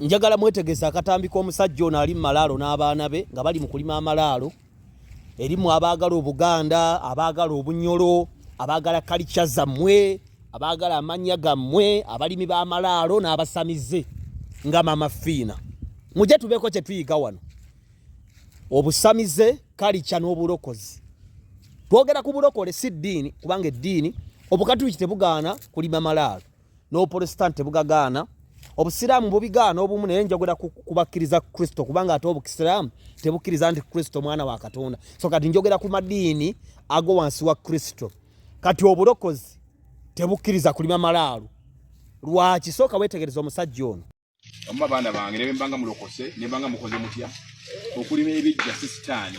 Njagala mwetegese akatambi k'omusajja ono ali mu malaalo n'abaana be nga bali mu kulima amalaalo. Erimu abaagala Obuganda, abaagala Obunyolo, abaagala kalica zammwe, abaagala amannya gammwe, abalimi b'amalaalo n'abasamize nga Mama Fiina. Mujje tubeeko kye tuyiga wano. Obusamize, kalica n'obulokozi. Twogera ku bulokole si ddiini, kubanga eddiini Obukatuliki tebugaana kulima malaalo, n'Obuprotestanti tebugagaana, Obusiraamu bubigaana obumu, naye njogera ku bakkiriza Kristo, kubanga ate Obusiraamu tebukkiriza nti Kristo mwana wa Katonda. So kati njogera ku madiini ago wansi wa Kristo. Kati obulokozi tebukkiriza kulima malaalo. Lwaki? Sooka weetegereza omusajja ono. Omu abaana bange ne bembanga mulokose ne banga mukoze mutya okulima ebijja si sitaani,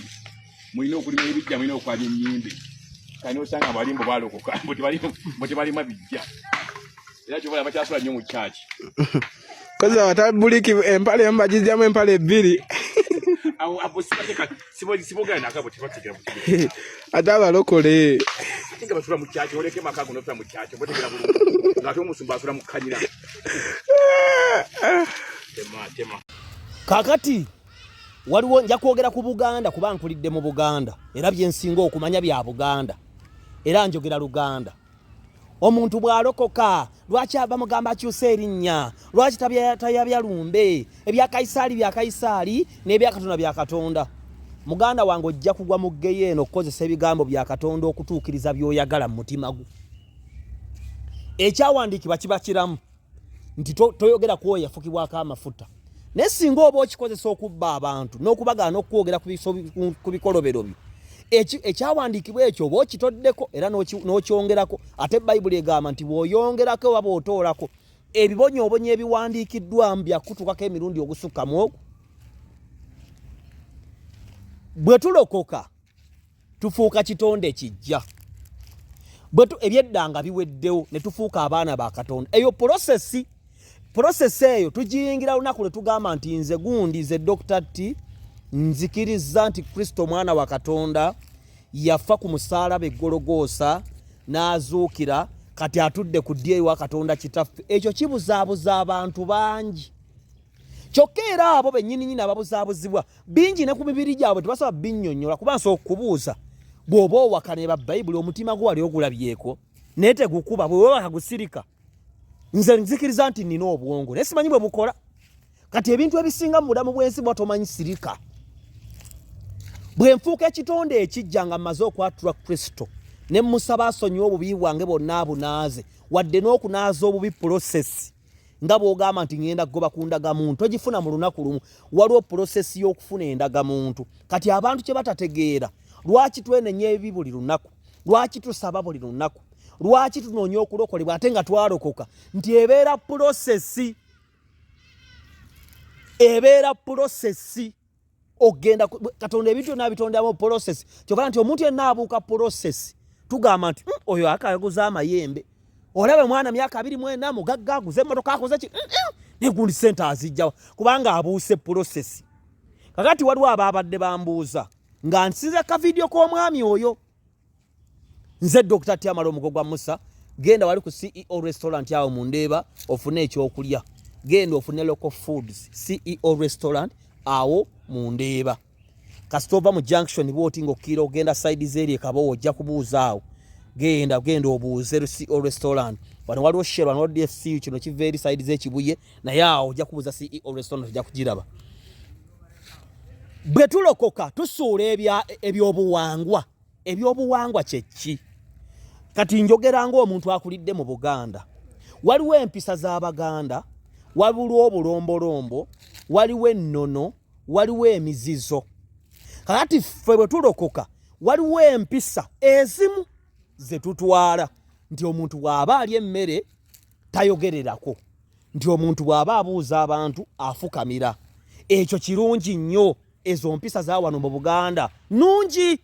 mulina okulima ebijja, mulina okwabya ennyimbe. Kani osanga bali mbu balokoka mbu tebalima bijja, era kyobola bakyasula nnyo mu kyaki. Kozi abatabuliki empale emu bagijjamu empale ebbiri. Sibogera nakabo tebategera butegera. Ate abalokole ate nga basula mu kyaki, oleke maka gono osula mu kyaki obategera bulungi ng'ate omusumba asula mu kanyira. Tema tema. Kakati waliwo, nja kwogera ku Buganda kuba nkulidde mu Buganda, era byensinga okumanya bya Buganda, era njogera Luganda. Omuntu bw'alokoka lwaki bamugamba akyuse erinnya? Lwaki tayabya lumbe? Ebya Kayisaali bya Kayisaali n'ebya Katonda bya Katonda. Muganda wange, ojja kugwa mu ggeyeeno okukozesa ebigambo bya Katonda okutuukiriza by'oyagala mu mutima gwo. Ekyawandiikibwa kiba kiramu nti toyogera ku oyo yafukibwako amafuta, naye singa oba okikozesa okubba abantu n'okubagaana okwogera ku bikolobero byo, ekyawandiikibwa ekyo oba okitoddeko era n'okyongerako. Ate Bayibuli egamba nti bw'oyongerako oba bw'otoolako, ebibonyoobonyo ebiwandiikiddwamu byakutuukako emirundi ogusukka mu ogwo. Bwe tulokoka tufuuka kitonde kijja, ebyedda nga biweddewo ne tufuuka abaana ba Katonda. Eyo process eyo tugiyingira lunaku lwe tugamba nti nze gundi, nze Dr. T, nzikiriza nti Kristo omwana wa Katonda yafa ku musaalaba eggologoosa n'azuukira, kati atudde ku ddyo ewa Katonda Kitaffe. Ekyo kibuzaabuza abantu bangi, kyokka era abo bennyininyini ababuzaabuzibwa bingi ne ku mibiri gyabwe tebasobola binnyonnyola. Kuba nsobola okukubuuza, bw'oba owakana eba Bayibuli, omutima gwo wali ogulabyeko naye tegukuba? Bwe webaka gusirika? Nze nzikiriza nti nnina obwongo naye simanyi bwe bukola. Kati ebintu ebisinga mu bulamu bw'ensi bwa tomanyi, sirika. Bwe nfuuka ekitonde ekijja nga mmaze okwatula Kristo ne mmusaba asonyiwe obubi bwange bwonna abunaaze, wadde n'okunaaza obubi process, nga bw'ogamba nti ŋŋenda kugoba ku ndagamuntu, togifuna mu lunaku lumu, waliwo process y'okufuna endagamuntu. Kati abantu kye batategeera, lwaki twenenya ebibi buli lunaku? Lwaki tusaba buli lunaku? Lwaki tunoonya okulokolebwa ate nga twalokoka? Nti ebeera process, ebeera process. Ogenda Katonda ebintu byonna abitonderamu process. Kyokka nti omuntu yenna abuuka process, tugamba nti oyo akaguza amayembe, olaba mwana myaka 24 mugagga, aguze emmotoka, akoze ki, naye gundi sente azijjawa? Kubanga abuuse process. Kakati waliwo abaabadde bambuuza nga nsinza kavidiyo k'omwami oyo. Nze Dr. Tyamala omugo gwa Musa. Genda wali ku CEO Restaurant awo mu Ndeeba ofune ekyokulya, genda ofune local foods, CEO Restaurant awo mu Ndeeba. Kasita ova mu junction bwoti ng'okkiira ogenda side z'eri ekabowo, ojja kubuuza awo. Genda, genda obuuze CEO Restaurant. Wano waliwo Shell, wano waliwo DFCU, kino kiva eri side z'Ekibuye, naye awo ojja kubuuza CEO Restaurant, ojja kugiraba. Bwe tulokoka tusuula ebyobuwangwa. Ebyobuwangwa kyeki? Kati njogera ng'omuntu akulidde mu Buganda. Waliwo empisa z'Abaganda, waliwo obulombolombo, waliwo ennono, waliwo emizizo. Kakati ffe bwe tulokoka waliwo empisa ezimu ze tutwala nti omuntu bw'aba alya emmere tayogererako, nti omuntu bw'aba abuuza abantu afukamira. Ekyo kirungi nnyo. Ezo mpisa za wano mu Buganda nungi.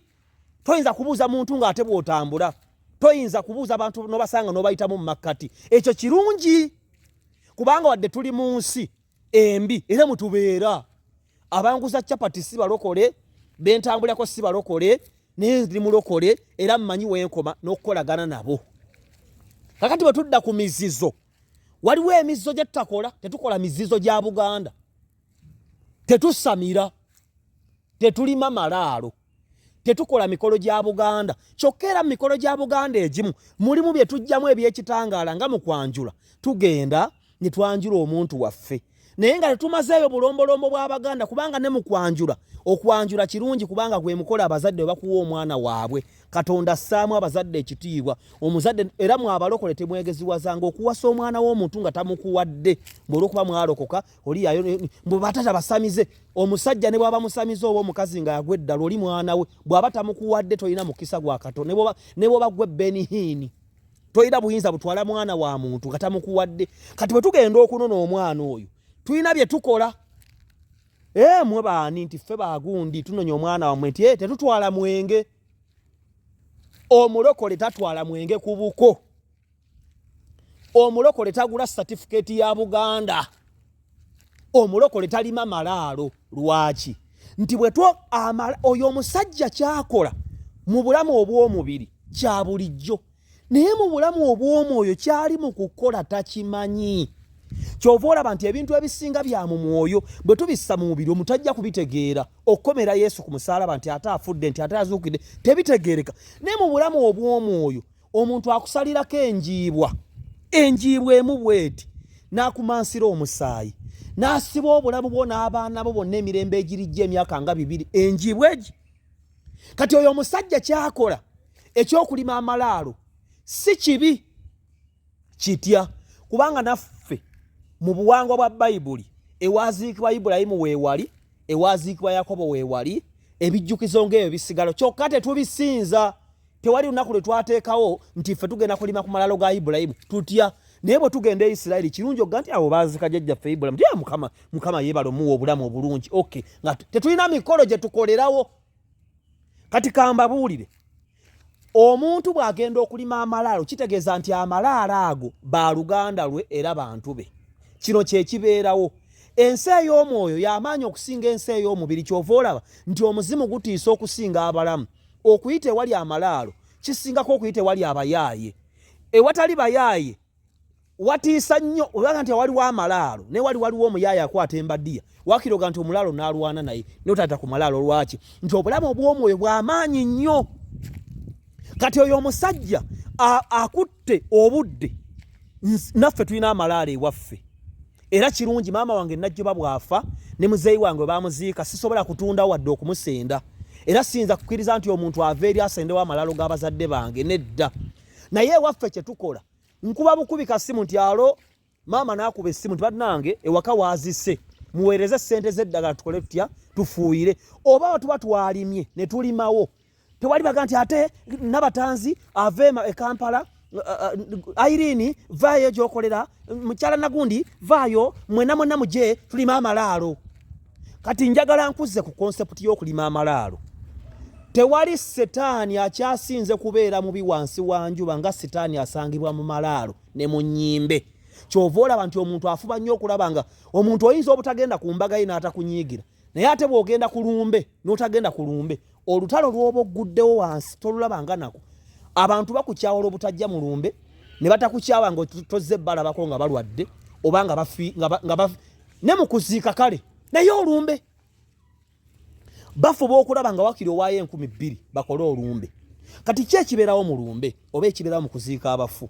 Toyinza kubuuza muntu ng'ate bw'otambula, toyinza kubuuza bantu n'obasanga n'obayitamu mu makkati. Ekyo kirungi kubanga wadde tuli mu nsi embi era mutubeera abanguza capati si balokole, bentambulako si balokole, naye ndi mulokole era mmanyi wenkoma n'okukolagana nabo. Kakati bwe tudda ku mizizo, Waliwo emizzo gye tutakola, tetukola mizizo gya Buganda, tetusamira, tetulima malaalo, tetukola mikolo gya Buganda. Kyokka era mu mikolo gya Buganda egimu mulimu bye tujjamu ebyekitangaala, nga mu kwanjula tugenda ne twanjula omuntu waffe, naye nga tetumazeeyo bulombolombo bw'Abaganda, kubanga ne mu kwanjula, okwanjula kirungi kubanga gwe mukolo abazadde bwe bakuwa omwana waabwe. Katonda assaamu abazadde ekitiibwa. Omuzadde era mu abalokole temwegeziwazanga okuwasa omwana w'omuntu nga tamukuwadde, olw'okuba mwalokoka oli yayo mbu batata basamize. Omusajja ne bw'aba musamize oba omukazi nga yagwa eddala, oli mwana we bw'aba tamukuwadde tolina mukisa gwa Katonda. Ne bw'oba gwe Benihiini, tolina buyinza butwala mwana wa muntu nga tamukuwadde. Kati bwe tugenda okunona omwana oyo, tulina bye tukola. Ee, mwe baani? Nti ffe bagundi, tunonya omwana wammwe. Nti tetutwala mwenge, omulokole tatwala mwenge ku buko, omulokole tagula satifikeeti ya Buganda, omulokole talima malaalo. Lwaki? Nti bwe oyo omusajja kyakola mu bulamu obw'omubiri kya bulijjo, naye mu bulamu obw'omwoyo kyali mu kukola takimanyi. Kyova olaba nti ebintu ebisinga bya mu mwoyo, bwe tubissa mu mubiri omuntu ajja kubitegeera. Okukomera Yesu ku musaalaba nti ate afudde, nti ate azuukidde, tebitegeereka. Naye mu bulamu obw'omwoyo omuntu akusalirako enjiibwa, enjiibwa emu bweti, n'akumansira omusaayi, n'asiba obulamu bwo n'abaana bo bonna emirembe egirijja, emyaka nga 200, enjiibwa egi. Kati oyo omusajja kyakola ekyokulima amalaalo si kibi. Kitya? Kubanga naffe mu buwangwa bwa Bayibuli, ewaziikibwa Ibulayimu weewali, ewaziikibwa Yakobo weewali, ebijjukizo ng'ebyo bisigalo, kyokka tetubisinza. Tewali lunaku lwe twateekawo nti ffe tugenda kulima ku malaalo ga Ibulayimu. Tutya? Naye bwe tugenda e Isirayiri, kirungi okuga nti awo baazika jjajjaffe Ibulayimu, ti Mukama, Mukama yeebala omuwa obulamu obulungi. Okay, nga tetulina mikolo gye tukolerawo. Kati kambabuulire, omuntu bw'agenda okulima amalaalo, kitegeeza nti amalaalo ago baluganda lwe era bantu be. Kino kye kibeerawo. Ensi ey'omwoyo y'amaanyi okusinga ensi ey'omubiri. Kyova olaba nti omuzimu gutiisa okusinga abalamu. Okuyita ewali amalaalo kisingako okuyita ewali abayaaye. Ewatali bayaaye watiisa nnyo, olaba nti awaliwo amalaalo naye waliwo omuyaaye akwata embadiya, wakiroga nti omulaalo n'alwana naye notata ku malaalo. Lwaki? Nti obulamu obw'omwoyo bw'amaanyi nnyo. Kati oyo omusajja akutte obudde. Naffe tulina amalaalo ewaffe, era kirungi. Maama wange Najjoba bw'afa ne muzeeyi wange bamuziika, sisobola kutunda wadde okumusenda, era siyinza kukkiriza nti omuntu ava eri asendewo amalaalo g'abazadde bange, nedda. Naye ewaffe kye tukola, nkuba bukubi kasimu nti alo maama, n'akuba essimu nti bannange ewaka waazise, muweereze ssente z'eddagala, tukole tutya, tufuuyire. Oba tuba twalimye ne tulimawo, tewali baga nti ate Nabatanzi ave e Kampala, Irene vaayo gyokolera, mukyala Nagundi vaayo, mwena mwena muje tulime amalaalo. Kati njagala nkuze ku concept y'okulima amalaalo. Tewali setaani akyasinze kubeera mubi wansi wa njuba nga setaani asangibwa mu malaalo ne mu nnyimbe. Kyova olaba nti omuntu afuba nnyo okulaba nga omuntu oyinza obutagenda ku mbaga ye n'atakunyiigira, naye ate bw'ogenda ku lumbe n'otagenda ku lumbe, olutalo lw'oba ogguddewo wansi tolulaba nga nako. Abantu bakukyawala obutajja mu lumbe, ne batakukyawa nga tozze balabako nga balwadde oba nga bafi, nga ne mu kuziika. Kale naye olumbe bafuba okulaba nga wakiri owaayo 2000 bakole olumbe. Kati ki ekibeerawo mu lumbe oba ekibeerawo mu kuziika abafu?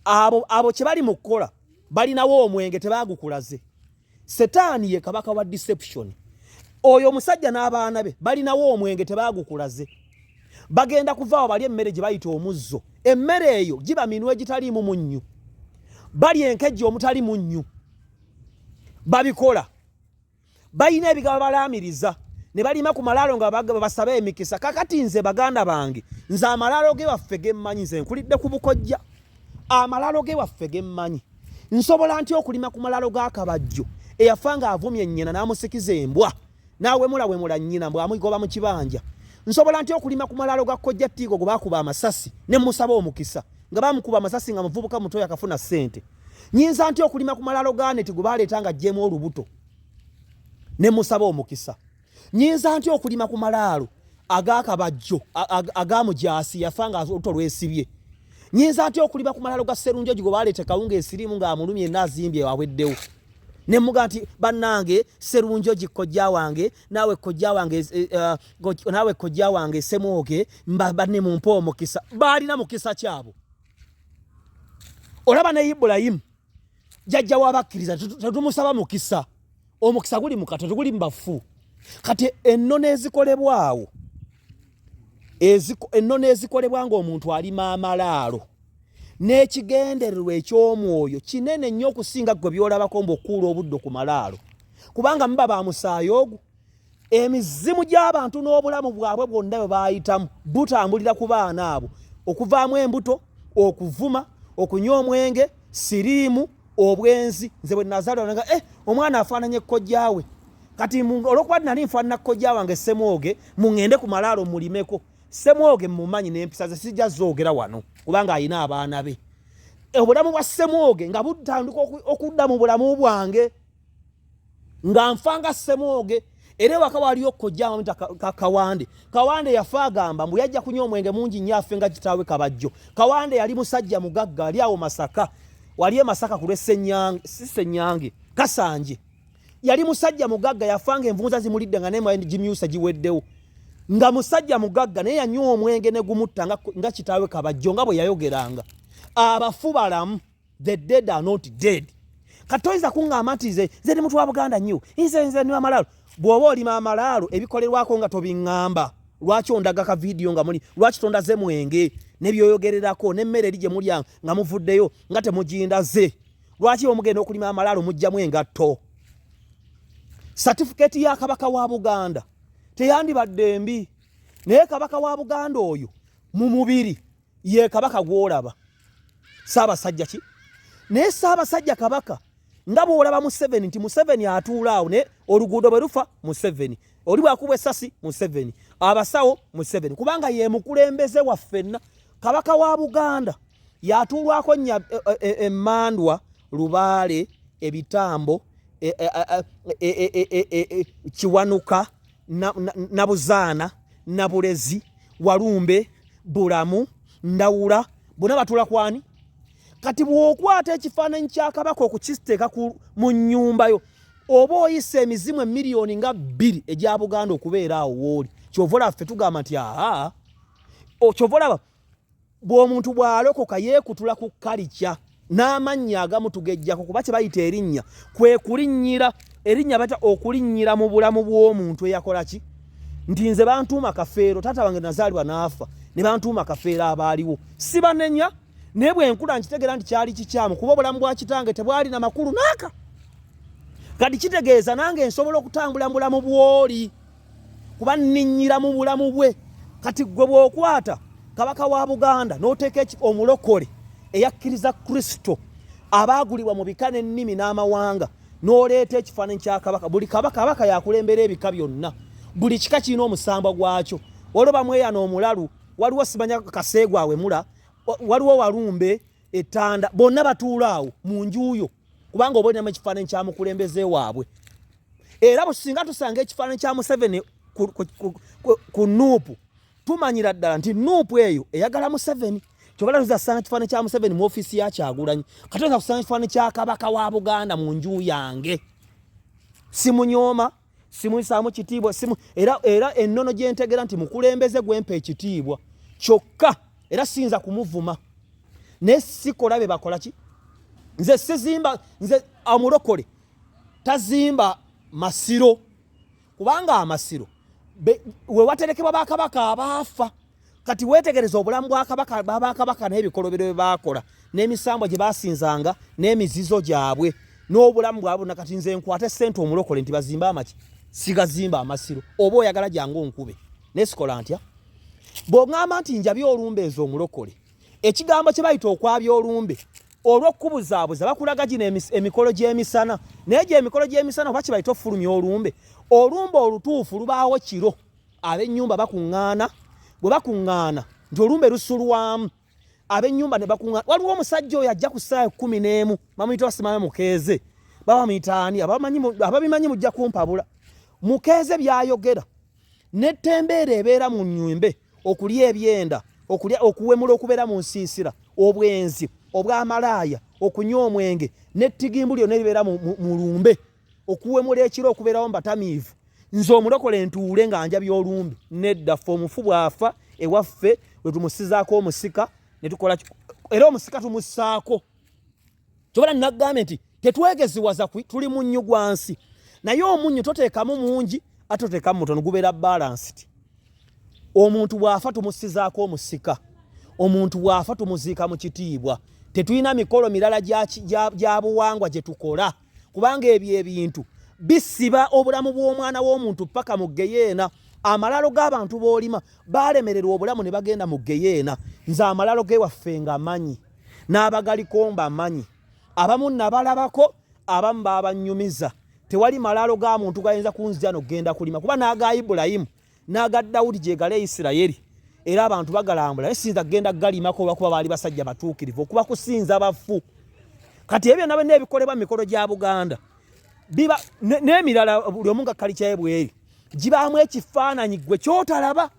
Abo kye bali mu kukola, balinawo omwenge, tebagukulaze. Setaani ye kabaka wa deception. Oyo omusajja n'abaana be balinawo omwenge, tebagukulaze. Bagenda kuvaawo bali emmere gye bayita omuzzo. Emmere eyo giba minwe egitaliimu munnyu, bali enkejje omutali munnyu. Babikola, balina ebigaba balaamiriza ne balima ku malaalo nga basabe emikisa. Kakati nze, baganda bange, nze amalaalo ge waffe gemmanyi, nze nkulidde ku bukojja, amalaalo ge waffe gemmanyi, nsobola ntya okulima ku malaalo g'akabajjo eyafa nga avumye nnyina n'amusikiza embwa n'awemulawemula nnyina mbw'amugoba mu kibanja? Nsobola ntya okulima ku malaalo ga Kojja Tiigo gwe baakuba amasasi ne musaba omukisa, nga bamukuba amasasi nga muvubuka muto yakafuna ssente? Nyinza ntya okulima ku malaalo ga Neti gwe baleeta nga aggyemu olubuto ne musaba omukisa? Nyinza ntya okulima ku malaalo ag'akabajjo aga Mujaasi yafa nga olubuto lwesibye? Nyinza ntya okuliba ku malalo ga Sserunjogi gwe baleeta kawunga esiriimu ng'amulumye yenna azimbye aweddewo, ne muga nti bannange Sserunjogi kojja wange, naawe kojja wange, eh, eh, naawe kojja wange Ssemwoge, banne mumpe omukisa. Baalina mukisa kyabo. Olaba ne Ibulayimu jajja w'abakkiriza tetumusaba mukisa, omukisa guli mu Katonda, teguli mu bafu. Kati ennono ezikolebwawo, ennono ezikolebwa ng'omuntu alima amalaalo n'ekigendererwa eky'omwoyo kinene nnyo okusinga ggwe by'olabako mbu okukuula obuddo ku malaalo, kubanga muba ba musaayi ogwo. Emizimu gy'abantu n'obulamu bwabwe bwonna bwe baayitamu butambulira ku baana abo, okuvaamu embuto, okuvuma, okunywa omwenge, siriimu, obwenzi. Nze bwe nazaalibwa nga omwana afaananye kojjaawe. Kati olw'okuba nali nfaanana kojja wange Ssemwoge, muŋŋende ku malaalo mulimeko. Ssemwoge mmumanyi n'empisa ze sijja zoogera wano kubanga alina abaana be. Obulamu bwa Ssemwoge nga butandika okudda mu bulamu bwange nga nfa nga Ssemwoge. Era ewaka waliyo kojja bamuyita Kawande. Kawande yafa agamba mbu yajja kunywa omwenge mungi nnyo afe nga kitaawe Kabajjo. Kawande yali musajja mugagga, ali awo Masaka, wali e Masaka ku lw'e Ssenyange, si Ssenyange, Kasanje. Yali musajja mugagga, yafa nga envunza zimulidde nga naye gimyusa giweddewo, nga musajja mugagga, naye yanywa omwenge ne gumutta nga kitaawe Kabajjo nga bwe yayogeranga. Abafu balamu, the dead are not dead. Kati toyinza kuŋŋamba nti nze ndi muntu wa Buganda nnyo, nze ndi amalaalo. Bw'oba olima amalaalo ebikolerwako nga tobiŋŋamba, lwaki ondaga ka vidiyo nga muli, lwaki tondaze mwenge n'ebyoyogererako n'emmere eri gye mulya nga muvuddeyo nga temugindaze? Lwaki omugenda okulima amalaalo mujjamu engatto? Satifikeeti ya Kabaka wa Buganda teyandibadde mbi, naye Kabaka wa Buganda oyo mu mubiri ye Kabaka gw'olaba Ssaabasajja ki? Naye Ssaabasajja Kabaka nga bw'olaba Museveni nti Museveni atuula awo, naye oluguudo bwe lufa Museveni, oli bwakubwa essasi Museveni, abasawo Museveni, kubanga ye mukulembeze waffenna. Kabaka wa Buganda yatuulwako emmandwa, lubaale, ebitambo, Kiwanuka, Nabuzaana, Nabulezi, Walumbe, Bulamu, Ndawula, bonna batuula kwani? Kati bw'okwata ekifaananyi kya Kabaka okukiteeka mu nnyumba yo, oba oyisa emizimu emiliyoni nga 2 egya Buganda okubeera awo wooli. Kyova olaba ffe tugamba nti aa, kyova olaba bw'omuntu bw'alokoka yeekutula ku kalikya n'amannya agamu tugejjako, kuba kye bayita erinnya kwe kulinnyira erinnya, bayita okulinnyira mu bulamu bw'omuntu eyakola ki nti nze bantuuma Kafeero, taata wange nazaalibwa n'afa ne bantuuma Kafeero, abaaliwo sibanenya, naye bwe nkula nkitegeera nti kyali kikyamu kuba obulamu bwa kitange tebwalina makulu naaka. Kati kitegeeza nange nsobola okutambula mu bulamu bw'oli kuba nninnyira mu bulamu bwe. Kati ggwe bw'okwata Kabaka wa Buganda n'oteeka omulokole eyakkiriza Kristo abaagulibwa mu bika n'ennimi n'amawanga, n'oleeta ekifaananyi kya Kabaka, buli kabaka, kabaka yakulembera ebika byonna, buli kika kirina omusambwa gwakyo. Waliwo bamweyana omulalu, waliwo simanya Kaseegwa awemula, waliwo Walumbe ettanda, bonna batuula awo mu njuyo kubanga oba olinamu ekifaananyi kya mukulembeze waabwe. Era singa tusanga ekifaananyi kya Museveni ku Nuupu, tumanyira ddala nti Nuupu eyo eyagala Museveni. Kyobala tuza kusanga ekifaananyi kya Museveni mu ofiisi ya Kyagulanyi, kati oyinza kusanga ekifaananyi kya Kabaka wa Buganda mu nju yange. Simunyooma, simuyisaamu kitiibwa, simu, era ennono gye ntegera nti mukulembeze gwempa ekitiibwa kyokka, era siyinza kumuvuma, naye sikola bye bakola ki. Nze sizimba, nze omulokole tazimba masiro, kubanga amasiro we waterekebwa bakabaka abaafa. Kati weetegereza obulamu bwa kabaka, babakabaka n'ebikolobero bye baakola n'emisambwa gye baasinzanga n'emizizo gyabwe n'obulamu bwabwe bwonna. Kati nze nkwate ssente omulokole nti bazimbe amaki, sigazimba amasiro, oba oyagala jangu onkube, naye sikola ntya? Bw'oŋŋamba nti njabye olumbe nze omulokole, ekigambo kye bayita okwabya olumbe olw'okukubuzaabuza bakulaga gino emikolo gy'emisana, naye gyo emikolo gy'emisana oba kye bayita ofulumya olumbe, olumbe olutuufu lubaawo kiro, ab'ennyumba bakuŋŋaana, bwe bakuŋŋaana nti olumbe lusulwamu, ab'ennyumba ne bakuŋŋaana. Waliwo omusajja oyo ajja ku ssaawa 11, bamuyita Basimanya Mukeeze, baba bamuyita ani? Ababimanyi mujja kumpabula. Mukeeze by'ayogera n'ettembeera ebeera mu nnyumbe, okulya ebyenda, okulya, okuwemula okubeera mu nsiisira, Obwenzi, obwamalaaya, okunywa omwenge n'ettigimbu lyonna eribeera mu lumbe, okuwemula ekiro, okubeerawo mu batamiivu. Nze omulokole ntuule nga njabya olumbe? Nedda. Ffe omufu bw'afa ewaffe we tumussizaako omusika ne tukola, era omusika tumussaako. Kyobala nagambye nti tetwegeziwaza, tuli munnyu gwa nsi, naye omunnyu toteekamu mungi ate toteekamu mutono, gubeera balanced. Omuntu bw'afa tumussizaako omusika, omuntu bw'afa tumuziika mu kitiibwa. Tetulina mikolo mirala gya buwangwa gye tukola, kubanga ebyo ebintu bisiba obulamu bw'omwana w'omuntu paka mu geyeena. Amalalo g'abantu b'olima balemererwa obulamu ne bagenda mu geyeena. Nze amalalo g'ewaffe nga manyi, n'abagaliko mbamanyi, abamu nabalabako, abamu babanyumiza. Tewali malalo ga muntu gayinza kunzija nokugenda kulima, kuba n'aga Ibulayimu n'aga Dawudi gyegala e Isirayeri, era abantu bagalambula, naye siyinza kugenda kugalimako olwakuba baali basajja batuukirivu, okuba kusinza bafu. Kati ebyo byonna byonna ebikolebwa mu mikolo gya Buganda biba n'emirala, buli omu nga kalikyaye bweri, gibaamu ekifaananyi gwe kyotalaba.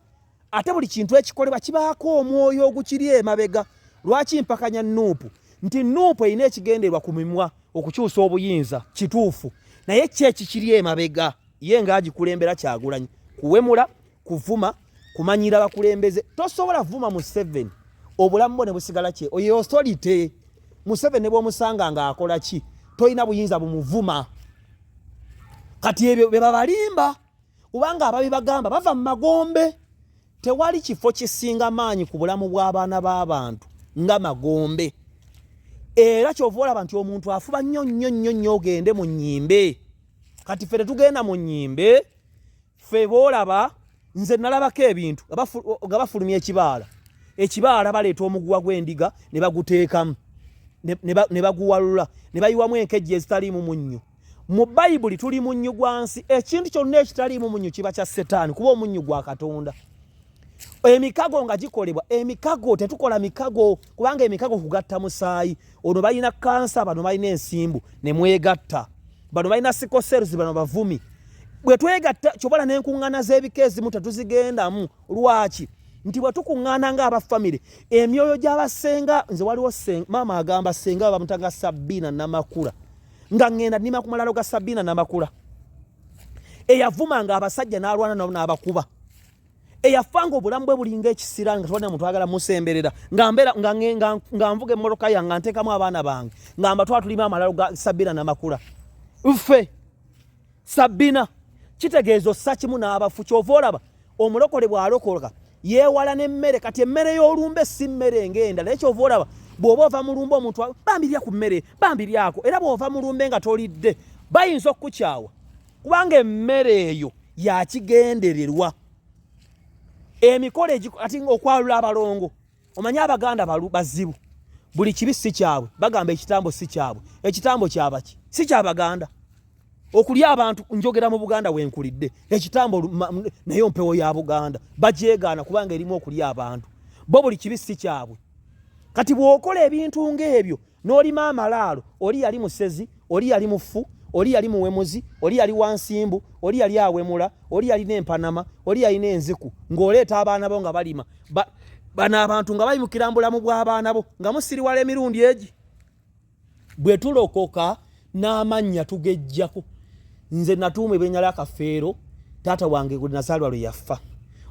Ate buli kintu ekikolebwa kibaako omwoyo ogukiri emabega. Lwaki mpakanya NUP? Nti NUP erina ekigendererwa ku mimwa okukyusa obuyinza, kituufu, naye ki ekikiri emabega? Ye ng'agikulembera Kyagulanyi, kuwemula, kuvuma, kumanyira bakulembeze. Tosobola vuma Museveni obulamu bwo ne busigala kye oyo authority. Museveni ne bw'omusanga ng'akola ki, tolina buyinza bumuvuma. Kati ebyo bye babalimba, kubanga ababibagamba bava mu magombe. Tewali kifo kisinga maanyi ku bulamu bw'abaana b'abantu nga magombe. Era kyova olaba nti omuntu afuba nnyo nnyo nnyo nnyo ogende mu nnyimbe. Kati ffe tetugenda mu nnyimbe. Ffe boolaba nze nalabako ebintu nga bafulumya ekibaala, ekibaala baleeta omuguwa gw'endiga ne baguteekamu ne baguwalula ne bayiwamu enkejje ezitaliimu munnyo. Mu Bayibuli tuli munnyu gwa nsi. Ekintu kyonna ekitaliimu munnyu kiba kya Setaani, kuba omunnyu gwa Katonda. Emikago nga gikolebwa, emikago tetukola mikago, kubanga emikago kugatta musaayi. Ono balina kansa, bano balina ensimbu ne mwegatta, bano balina sickle cells, bano bavumi. Bwe twegatta kyobola n'enkuŋŋaana z'ebika ezimu tetuzigendamu. Lwaki? Nti bwe tukuŋŋaana ng'aba famire, emyoyo gy'abasenga, nze waliwo maama agamba senga bamutanga Sabina Namakula, nga ŋŋenda nnima ku malalo ga Sabina Namakula eyavumanga abasajja n'alwana nabo n'abakuba, eyafanga obulamu bwe bulinga ekisira, nga tewali muntu agala musemberera, nga mbeera nga nvuga emmotoka yange nga nteekamu abaana bange nga mbatwala tulima amalalo ga Sabina Namakula. Ffe Sabina kitegeeza ossa kimu n'abafu. Kyova olaba omulokole bw'alokoka yeewala n'emmere. Kati emmere y'olumbe si mmere ng'endala, naye kyova olaba bw'oba ova mu lumbe omuntu bambirya ku mmere bambiryako, era bw'ova mu lumbe nga tolidde bayinza okukukyawa, kubanga emmere eyo yakigendererwa. Emikolo ati okwalula abalongo, omanyi Abaganda bazibu, buli kibi si kyabwe. Bagamba ekitambo si kyabwe. Ekitambo kyabaki? Si kyabaganda. Okulya abantu, njogera mu Buganda wenkulidde, ekitambo nayo mpewo ya Buganda, bagyegaana kubanga erimu okulya abantu. Bo buli kibi si kyabwe. Kati bw'okola ebintu ng'ebyo n'olima amalaalo, oli yali musezi, oli yali mufu, oli yali muwemuzi, oli yali wansimbu, oli yali awemula, oli yalina empanama, oli yalina enziku, ng'oleeta abaana bo nga balima bano abantu nga bayimukira mu bulamu bw'abaana bo nga musiriwala emirundi egi. Bwe tulokoka n'amannya tugejjako. Nze natuuma ebyennya lya Kafeero, taata wange gwe nazaalwa lwe yafa.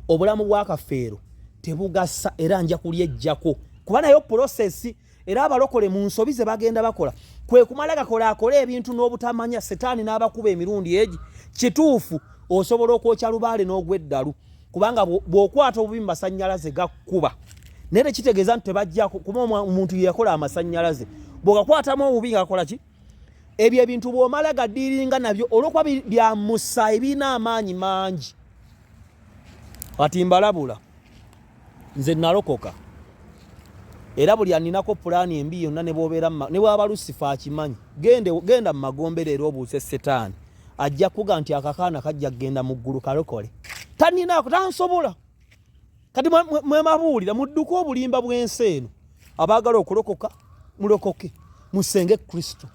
Obulamu bwa Kafeero tebugasa, era nja kulyejjako, kuba nayo process. Era abalokole mu nsobi ze bagenda bakola kwe kumala gakola akole ebintu n'obutamanya, Setaani n'abakuba emirundi egi. Kituufu, osobola okwokya lubaale n'ogw'eddalu, kubanga bw'okwata obubi mu masannyalaze gakkuba, naye tekitegeeza nti tebajjako, kuba omuntu ye yakola amasannyalaze. Bw'ogakwatamu obubi nga gakola ki? Ebyo ebintu bw'omala gadiiringa nabyo, olw'okuba bya musaayi, birina amaanyi mangi. Kati mbalabula, nze nalokoka, era buli aninako pulaani embi yonna, ne bw'obeera ne bw'aba Lusifa akimanyi, genda mu magombe leero obuuse Setaani, ajja kuga nti akakaana kajja kugenda mu ggulu kalokole, taninaako tansobola. Kati mwemabuulira mudduke obulimba bw'ensi eno. Abaagala okulokoka mulokoke, musenge Kristo.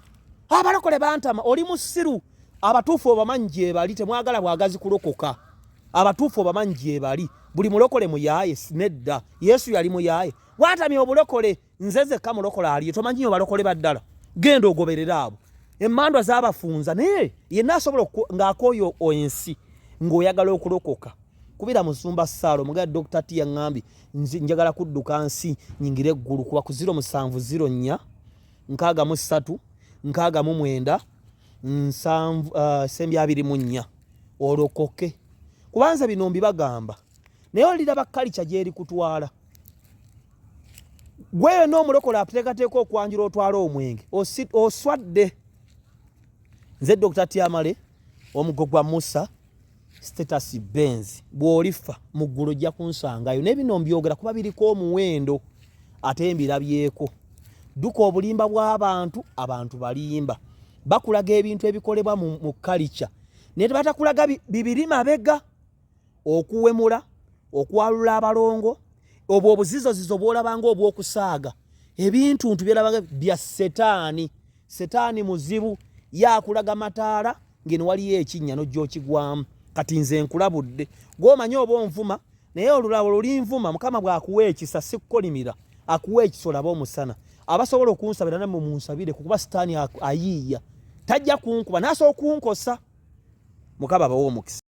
Abalokole bantama, oli musiru. Abatuufu obamanyi gye bali, temwagala bwagazi kulokoka. Abatuufu obamanyi gyebali. Buli mulokole muyaaye? Nedda. Yesu yali muyaaye? Watamya obulokole. Nze zekka mulokole aliyo? Tomanyi obalokole baddala? Genda ogoberere abo emmandwa zabafunza. Naye yenna asobola ng'akooyo ensi ng'oyagala okulokoka, kubira musumba Saalo mugaa Dr. T yaŋŋambye njagala kudduka nsi nyingire eggulu. Kuba ku 0704 63 69 7 724 olokoke, kubanza bino mbibagamba, naye oliraba kalica gyeri kutwala gweyo n'omulokole ateekateeka okwanjula otwala omwenge, oswadde. Nze Dr. Tiamale, omugo gwa Musa, status Benz. Bw'olifa mu ggulu ojja kunsangayo. Naye bino mbyogera kuba biriko omuwendo ate mbirabyeko. Dduka obulimba bw'abantu. Abantu balimba, bakulaga ebintu ebikolebwa mu kalica, naye tebatakulaga bibiri mabega: okuwemula, okwalula abalongo, obwo obuzizozizo bwolabanga obw'okusaaga, ebintuntu byolabanga bya setaani. Setaani muzibu, yakulaga mataala ngeno waliyo ekinnya nojja okigwamu. Kati nze nkulabudde, gwomanyi oba onvuma, naye olulabo lulinvuma. Mukama bw'akuwa ekisa, sikukolimira, akuwa ekisa olabe omusana. Abasobola okunsabira nammwe munsabire, kukuba sitaani ayiiya, tajja kunkuba nasobola okunkosa. Mukama abawe omukisa.